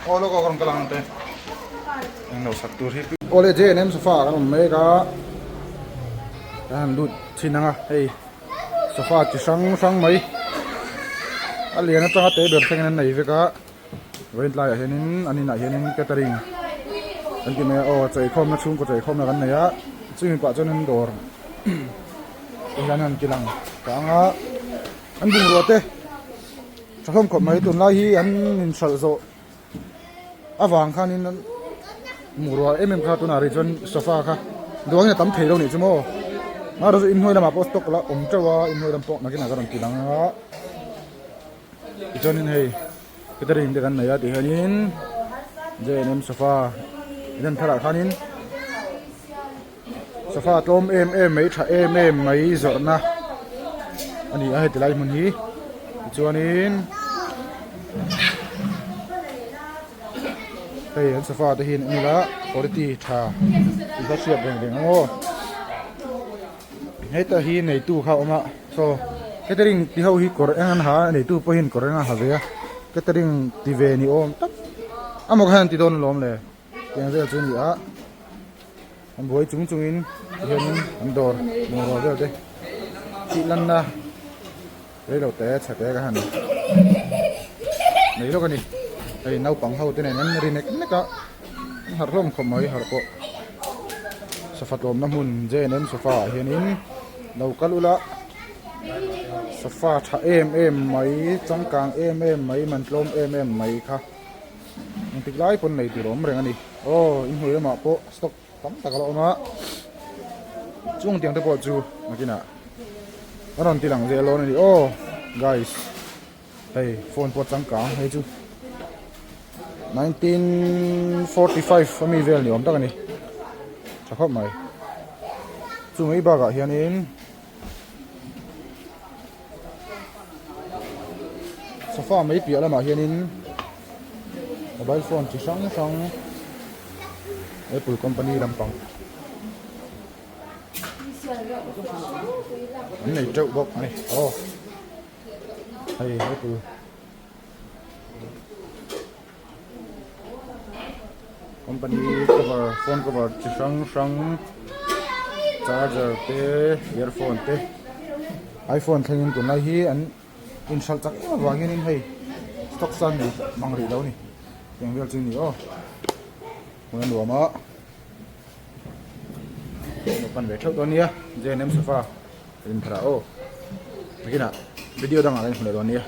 Aw lawk aw ka rawn kal ang te englo sak tur hi awle J&M sofa ah kan awm mek a kan han lut thin ang a hei sofa chi hrang hrang mai a lian atanga te ber thlengin an nei vek a vawiin tlaiah hianin an inah hianin catering an ti mai a aw cheikhawmna chhungkaw cheikhawmna kan nei a chumi pah chuan an dawr te hian an ti lang ta ang a an bungrua te tha hlawm khawp mai tunlai hi an inhralh zawh avang khanin bungrua em em kha tunah rih chuan sofa kha duangin a tam thei lo nih chu maw mahrawh chu inhnuai lamah pawh stock la awm teuh a inhnuai lam pawh nakinah ka rawn ti lang a tichuanin hei catering te kan nei a tihianin J&M sofa in an tharah khanin Sofa tlawm em em mai tha em em mai zawrhna a ni a heti lai hmun hi tichuanin hei an sofa te hi an en ila quality tha tih kha hriat reng reng ang aw heta hi neitu kha a awm a saw catering ti ho hi kawr eng an ha a neitu pawhin kawr eng a ha ve a catering ti ve ni awm tak amaw khan an ti dawn alawm le. Tiang vel chu a ni a an buai chung chungin tihianin an dawr bungrua vel te tih lanna reilo te chhe te ka han nei lawk a ni hei naupang ho te nen an ri nek nek a an harh hlawm khawp mai harh pawh sofa tlawmna hmun J&M sofa ah hianin lo kal ula sofa tha em em mai changkang em em mai man tlawm em em mai kha. Engtik lai pawn nei tur a awm reng a ni. Aw inhnuai lamah pawh stock tam tak a la awm a, chung tiang te pawh chu nakinah a rawn ti lang zel dawn a ni. Aw guys hei phone pawh changkang hei chu 1945 ami vel ni awm tak a ni tha khawp mai. Chu mai bakah hianin. Sofa mai piah lamah hianin mobile phone chi hrang hrang apple company lampang an nei teuh bawk a ni aw hei apple company cover phone cover chi hrang hrang charger te earphone te iphone thlengin tunlai hi an inhralh chak em avang hianin hei stock san nei mang rih lo a ni tiang vel chu a ni aw hmun a nuam a lo pan ve theuh dawn nia J&M sofa a inpharh ah aw nakinah video dangah kan inhmu leh dawn nia.